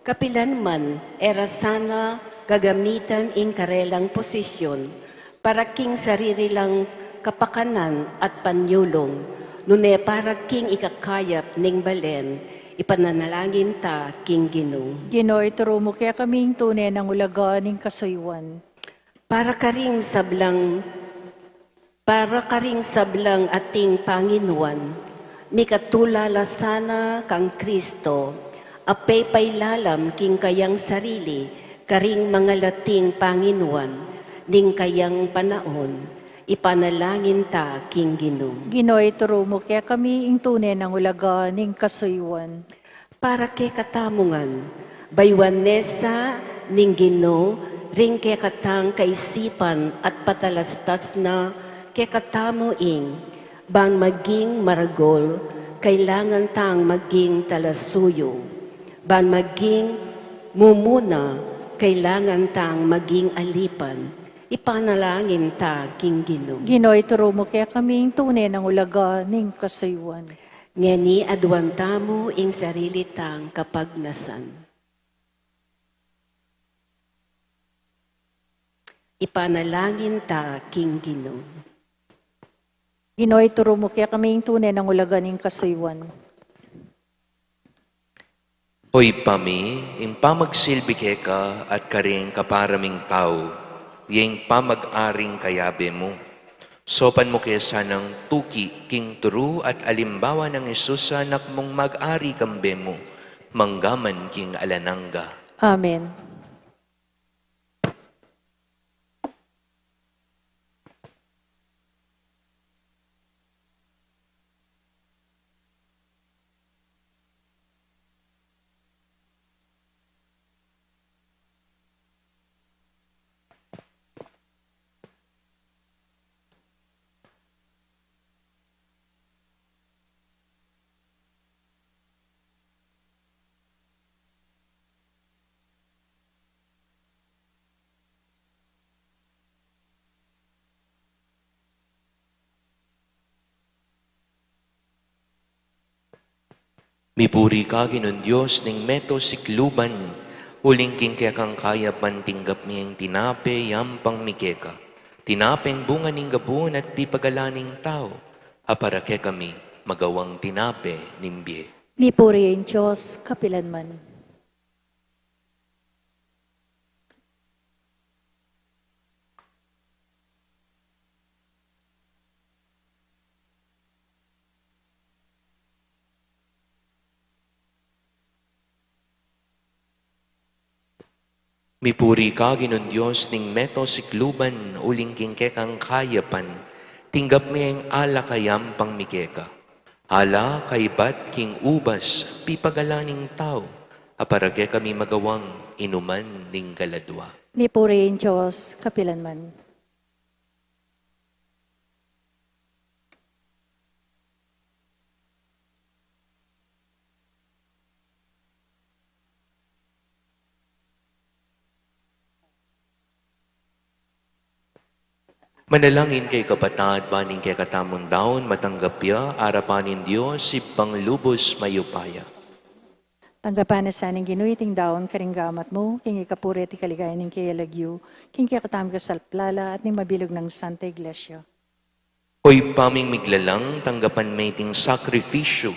kapilan man e ra sana gagamitan ing karelang posisyon para king sarili lang kapakanan at panyulung, nune para king ikakayap ning balen, ipananalangin ta king Ginu. Ginu, ituru mu kekami ing tune nang ulaga ning kasuyuan. Para karing sablang, para karing sablang ating panginuan, mikatulala sana kang Kristo, a pepailalam king kayang sarili karing mangalating panginuan ning kayang panaun, ipanalangin ta king Ginu. Ginu, ituru mu kekami ing tune nang ulaga ning kasuyuan. Para kekatamu ngan, bayuan ne sa ning Ginu ring kekatang kaisipan at patalastas na kekatamu ing, ban maging maragul, kailangan tang maging talasuyu. Ban maging mumuna, kailangan tang maging alipan. Ipanalangin ta king Ginu. Ginu, ituru mu kekami ing tune nang ulaga ning kasuyuan. Ngeni aduan tamu ing sarili tang kapagnasan. Ipanalangin ta king Ginu. Ginu, ituru mu kekami ing tune nang ulaga ning kasuyuan. O Ibpa mi, ing pamagsilbi keka at karing kapara ming tau, ya ing pamag-aring kayabe mu. Saupan mu ke sanang tuki king turu at alimbawa nang Jesus a Anak mung mag-ari kambe mu, mangga man king alang angga. Amen. Mipuri ka, Ginung Dios ning meto sikluban, uling king kekang kayapan tinggap mi ing tinape, yampang mi keka. Tinapeng bunga ning gabun at pipagalan ning tau, a para kekami magawang tinape ning bie. Mipuri ing Dios kapilanman. Mipuri ka, Ginung Dios ning meto sikluban, uling king kekang kayapan tinggap mi ing alak a yampang mi keka. Alak a ibat king ubas pipagalan ning tau, a para kekami magawang inuman ning kaladua. Mipuri ing Dios kapilanman. Manalangin kayu, kapatad, ban ing kekatamung daun matanggap ya arapan ning Dios, Ibpang lubus mayupaya. Tanggapan na sa ning Ginu iting daun karing gamat mu, king ikapuri at ikaligaya ning keyang lagyu, king kekatamung kasalpantayanan at ning mabilug nang Santa Iglesia. O Ibpa ming miglalang, tanggapan me iting sakrifisyu,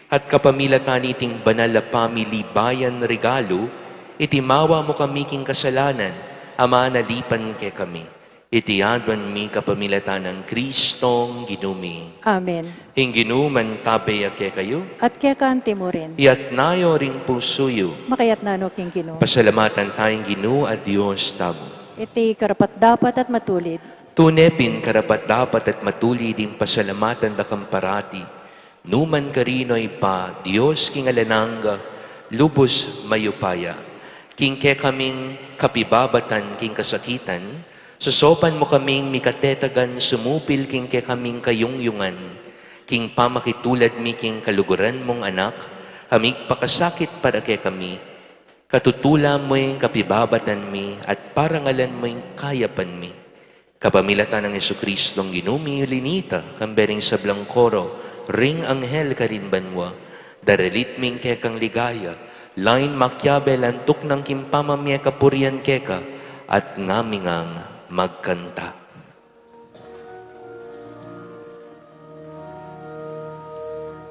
at kapamilatan niting banal a pamilibayan regalu, itimawa mu kami king kasalanan a manalipan kekami. Iti aduan mi kapamilatan nang Kristong Ginu mi. Amen. Ing Ginu mantabe ya kekayu. At keka mu rin. Iyatas yu ring pusu yu. Makayatas no king Ginu. Pasalamatan taya ing Ginu a Dios tamu. Iti karapat-dapat at matulid. Tune pin karapat-dapat at matulid ing pasalamatan da kang parati, nukarin man, O Ibpa, Dios king alang angga, lubus mayupaya. King kekaming kapibabatan king kasakitan, sasaupan mu kaming mikatetagan sumupil king kekaming kayungyungan, king pamakitulad mi king kaluguran mung Anak, a migpakasakit para kekami, katutulan mu ing kapibabatan mi at parangalan mu ing kayapan mi. Kapamilatan nang Jesucristong Ginu mi, uli na nita, kambe ring sablang koro ring anghel karin banua, daralit mi ing kekang ligaya, lain makiabe lantuk nang king pamamie kapurian keka, at ngami ngang magkanta.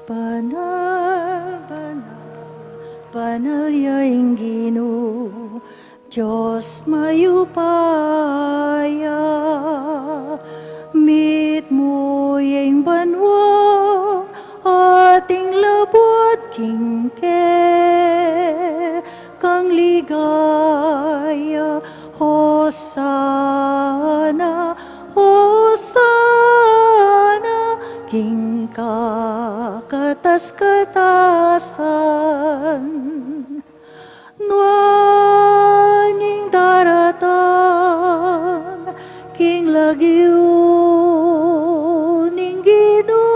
Banal, banal, banal ya ing Ginu, Dios mayupaya. Mitmu ya ing banua, at ing labuad king kekang ligaya. Hosana, Hosana, king kakatas-katasan. Nuan ing daratang king lagyu ning Ginu.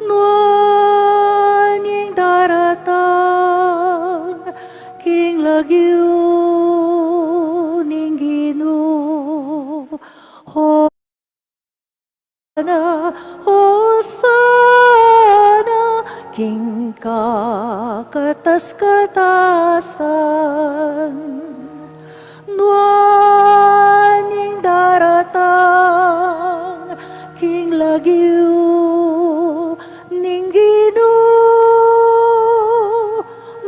Nuan ing daratang king lagyu ning Ginu. Hosana, Hosana, king kakatas-katasan. Nuan ing daratang king lagyu ning Ginu.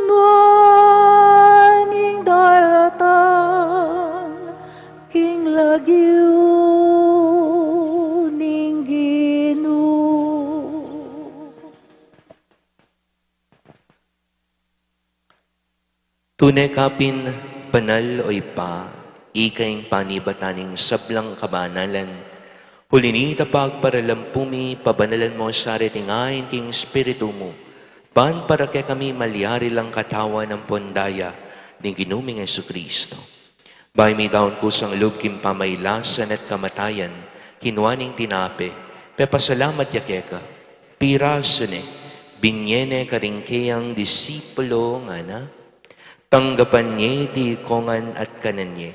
Nuan ing daratang king lagyu ning Ginu. Tune ka pin banal, o Ibpa, ika ing panibatan ning sablang kabanalan. Uli na nita, pagparalampu mi, pabanalan mu sa reting ain king Espiritu mu, ban para kekami malyari lang katawan ampon daya ning Ginu ming Jesucristo. Bayu mi daun kusang lub king pamailasan at kamatayan, kinua ne ing tinape, pepasalamat ya keka, pirasu ne, binie ne karing keyang disipulu, ngana: Tanggapan ye iti ikongan at kanan ye.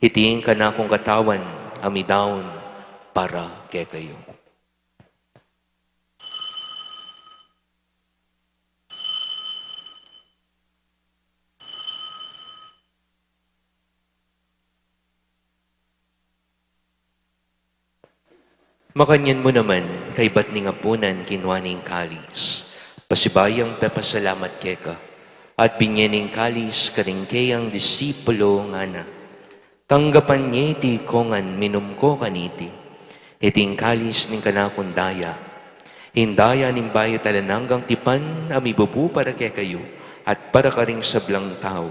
Iti ing kanakung katawan a midaun para kekayu. Makanyan mu naman, kaybat ning apunan, kinua ne ing kalis, pasibayu yang pepasalamat keka, at binye ne ing kalis karing keyang disipulo, ngana: Tanggapan ye iti kongan, minum ko kaniti. Iti ing kalis ning kanakung daya, ing daya ning bayu at alang anggang tipan, a mibubu para kekayu at para karing sablang tau,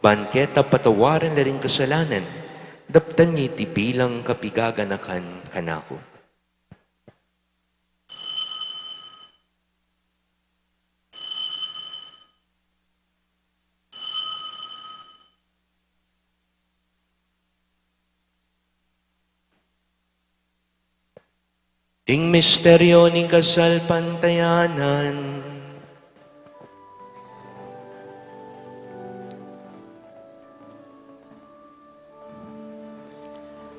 ban keta patawaran la ring kasalanan. Daptan ye iti bilang kapigaganakan kanaku. Ing misteryo ning kasalpantayanan.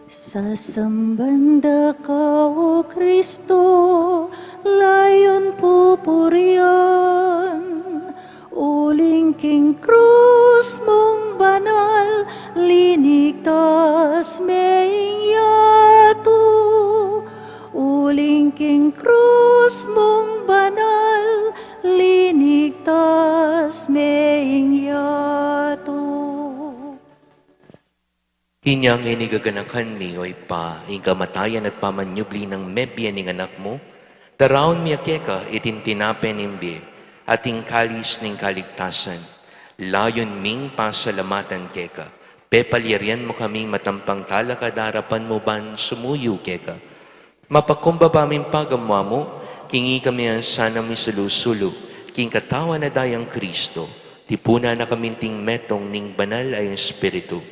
Sasamban da ka, O Kristo, layun pupurian, uling king krus mung banal, linigtas me ing yatu. Uling king krus mung banal, linigtas me ing yatu. Inya ngeni gaganakan mi, O Ibpa, ing kamatayan at pamanyubli nang mebie ning Anak mu, daraun mi keka iting tinape ning bie at ing kalis ning kaligtasan. Layun ming pasalamatan keka, pepalyarian mu kaming matampang talakad king arapan mu ban sumuyu keka. Mapakumbaba ming pagamu-amu, king ikami ngan sanang misulu-sulu king katawan at dayang Kristo, tipunan na kami king metung ning Banal a Espiritu.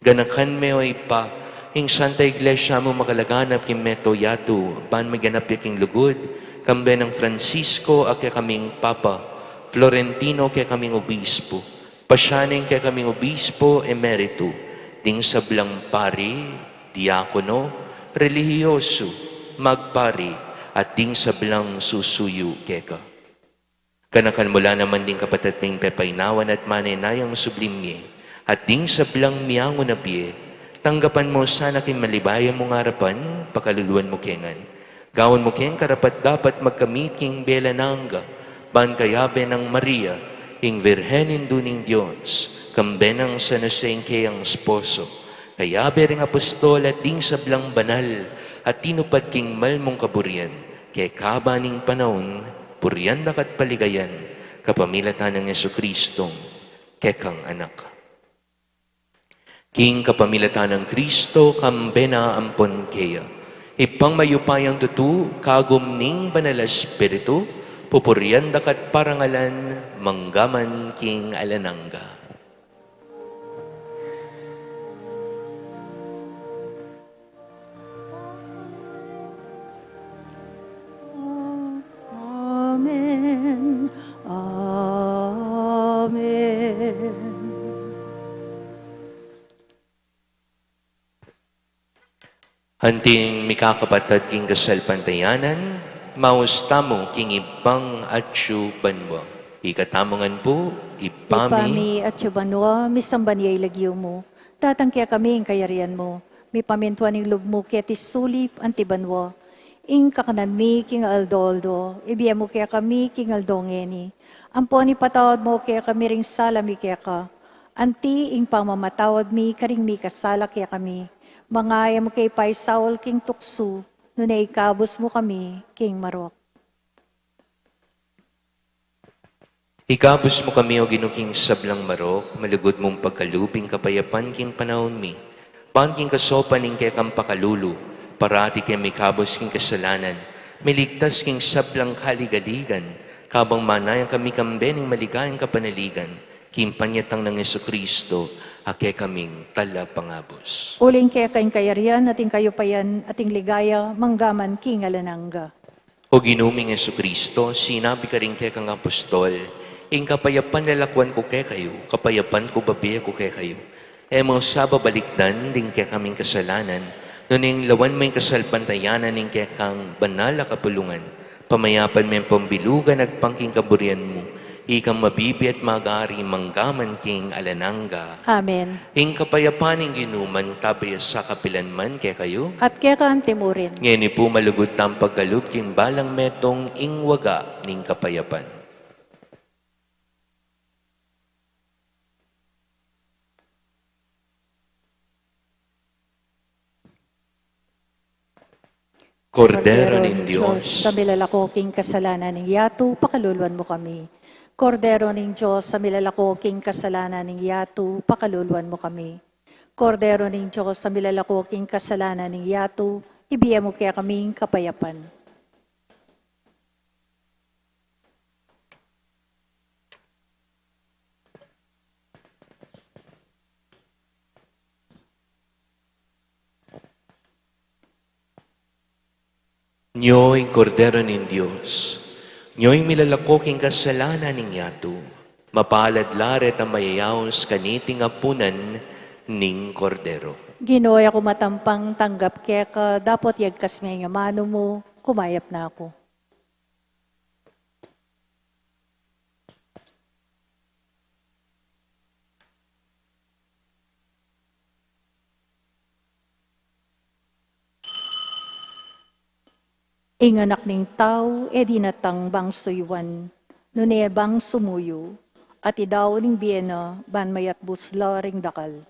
Ganakan me, O Ibpa, ing Santa Iglesia mung makalaganap king metung yatu, ban miganap ya king lugud, kambe nang Francisco a kekaming Papa, Florentino kekaming Obispo, Pasian ing kekaming Obispo Emerito, ding sablang pari, diakono, relihiyoso, magpari, at ding sablang susuyu keka. Ganakan mu la naman ding kapatad ming pepainawan at manenayang subling mie, at ding sablang miangu na bie, tanggapan mu sana king malibayang mung arapan, pakaluluan mu ke ngan. Gawan mu keng karapat-dapat magkamit king bie alang angga, ban kayabe nang Maria, ing Virgen Indu ning Dios, kambe nang San Jose ing keyang esposo, kayabe ring apostol at ding sablang banal a tinupad king mal mung kaburian, keka ban king panaun, purian da ka at paligayan, kapamilatan nang Jesucristo, kekang Anak. King kapamilatan nang Kristo, kambe na ampon keya, Ibpang mayupayang tutu, kagum ning Banal a Espiritu, pupurian da ka at parangalan, mangga man king alang angga. Amen. Amen. Anting mikakapatad king kasalpantayanan, maus tamu king Ibpang atsu banua. Ika tamu ngan pu, Ibpa mi, Ibpa mi atsu banua, misamban ya ing lagyu mu. Datang kekami ing kayarian mu. Mipamintuan ing lub mu keti sulip anti banua. Ing kakanan mi king aldo-aldo, ibie mu kekami king aldo ngeni. Ampon ipatawad mu kekami ring sala mi keka, anti ing pamamatawad mi karing mikasala kekami. Manga e mu ke paisaul king tuksu, nune ikabus mu kami king marok. Ikabus mu kami, O Ginu, king sablang marok, malugud mung pagkalub ing kapayapan king panaun mi, ban king kasaupan ning kekang pakalulu, parati ke mikabus king kasalanan, miligtas king sablang kaligaligan, kabang manayang kami kambe ning maligayang kapanaligan, king panyatang nang Jesucristo, a kekaming Talapangabus. Uling keka ing kayarian, at ing kayupayan, at ing ligaya, mangga man king alang angga. O Ginu ming Jesucristo, sinabi ka karing kekang apostol, ing kapayapan lalakwan ku kekayu, kapayapan ku bibie ku kekayu. E mu sa babalikdan ding kekaming kasalanan, nune lawan me ing kasalpantayanan ning kekang banal a kapulungan, pamayapan me ampon bilugan agpang king kaburian mu, Ikang mabibie at magari mangga man king alang angga. Amen. Ing kapayapan ning Ginu mantabe ya sa kapilan man kekayu. At keka antimurin. Ngeni pu malugud tang pagkalub king balang metung ing waga ning kapayapan. Kordero ning Dios, a milalako king kasalanan ning yatu, pakaluluan mu kami. Kordero ning Dios, a milalako king kasalanan ning yatu, pakaluluan mu kami. Kordero ning Dios, a milalako king kasalanan ning yatu, ibie mu kekaming kapayapan. Nyo ing Kordero ning Dios, nyo ing milalako king kasalanan ning yatu, mapalad la retang mayayaus kaniting apunan ning Kordero. Ginu, e ku matampang tanggap keka, dapot yagkas me ing amanu mu, kumayap na ku. Ing Anak ning Tau e dinatang bang suyuan, nune bang sumuyu, at idaun ing bie na ban mayatbus la ring dakal.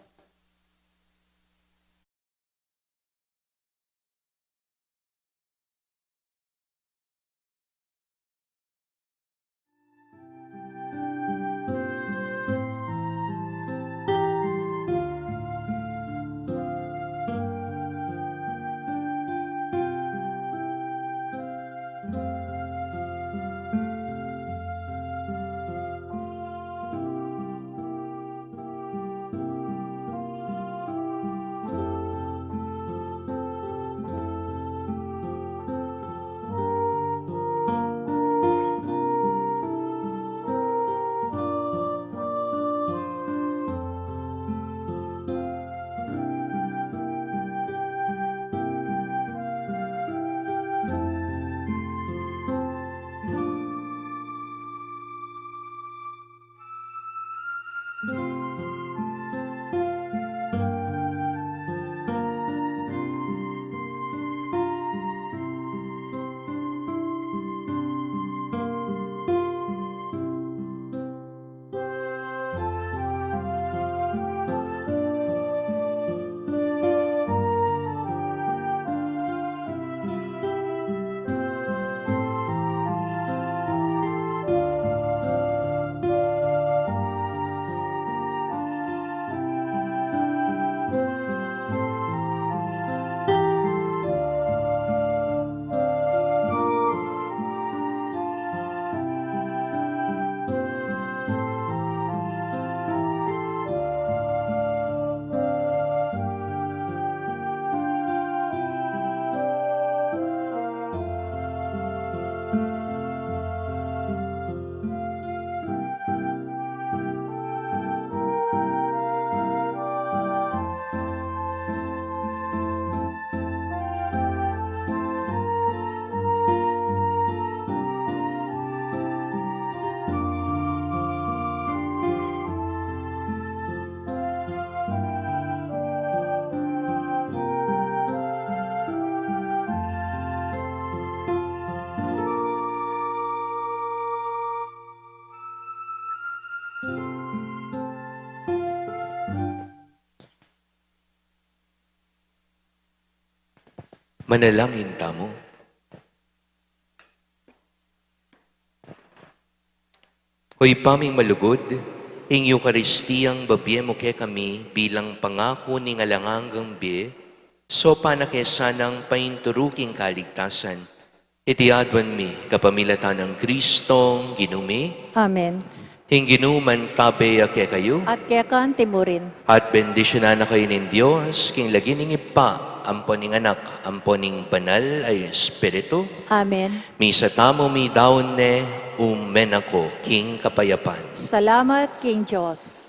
Manalangin tamu. O Ibpa ming malugud, ing Eukaristiyang babie mu kekami bilang pangaku ning alang anggang bie, saupan na ke sanang painturu king kaligtasan. Iti aduan mi kapamilatan nang Kristong Ginu mi. Amen. Ing Ginu mantabe ya kekayu. At keka antimurin. At bendisyunan na kayu ning Dios, king lagyu ning Ibpa, ampo ning Anak, ampo ning Banal a Espiritu. Amen. Misa tamu midaun ne, ume na ko king kapayapan. Salamat king Dios.